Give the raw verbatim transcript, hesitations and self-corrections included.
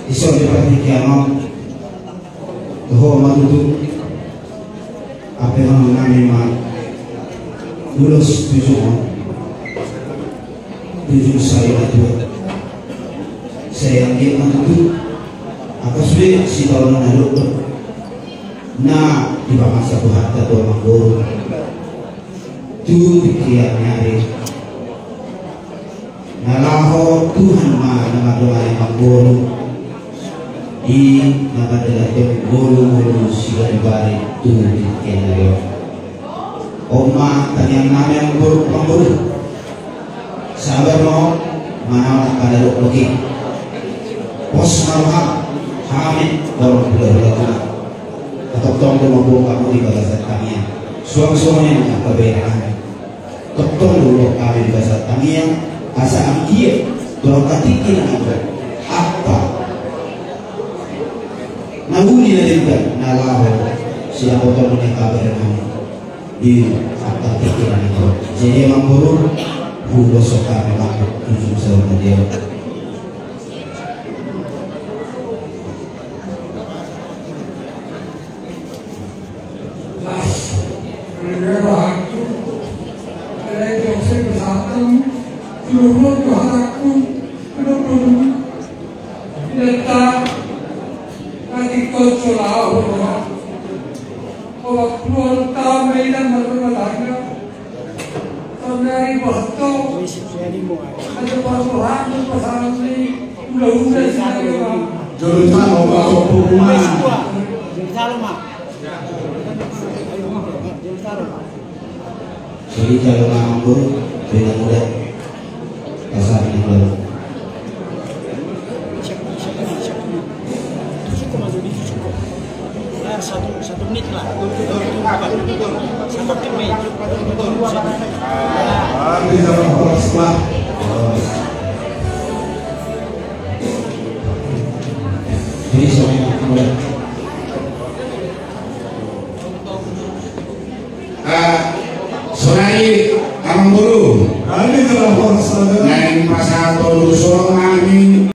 Dison di partingkian on, toho ma tutu, ampe ma nami ma ulos tu jujung on, tu jujung sai na tua. Sai anggiat ma tutu, angka sude sitaonon na dokdok na dipamasa Tuhanta tu amangboru tu tingki on ni ari. Na laho Tuhan ma na mandongani amangboru i, na mandongani ngolu-ngolu siganup ari tu tingki on ni ari. On ma tangiang nami amangboru, amangboru. Sabar ma ho, manaon angka na dokdok i. Pos ma roham, hami, dorong hulahula tuna. Tongtong do mamboan hamu di bagasan tangiang. Suang songon i nang pambahenan nami. Tongtong do mamboan hami di bagasan tangiang, asa anggiat tu angka tingki na naeng ro, angka na uli na denggan na laho sidapoton ni angka bere nami di angka tingki na naeng ro. Jadi amangboru, huulos hami ma tu jujung sai na tua. Las, mendengar rohangku, ada yang jauh saya bersatu, seluruh rohangku, penuh penuh. Tidak tak, nanti kau celah, oh, oh, keluar tak, medan, rumah tangga. Saudari Bosto, ada peraturan pasangan ni undang-undang sendiri, Pak. Jolo tano, Pak, hukuman. Jadi, jalo ma amangboru, bina muda. Pasar ni baru. Satu, satu menit lah. Satu menit. Jadi, saya mulai. Ah, sonari amangboru. Naeng pasahathon ulos nami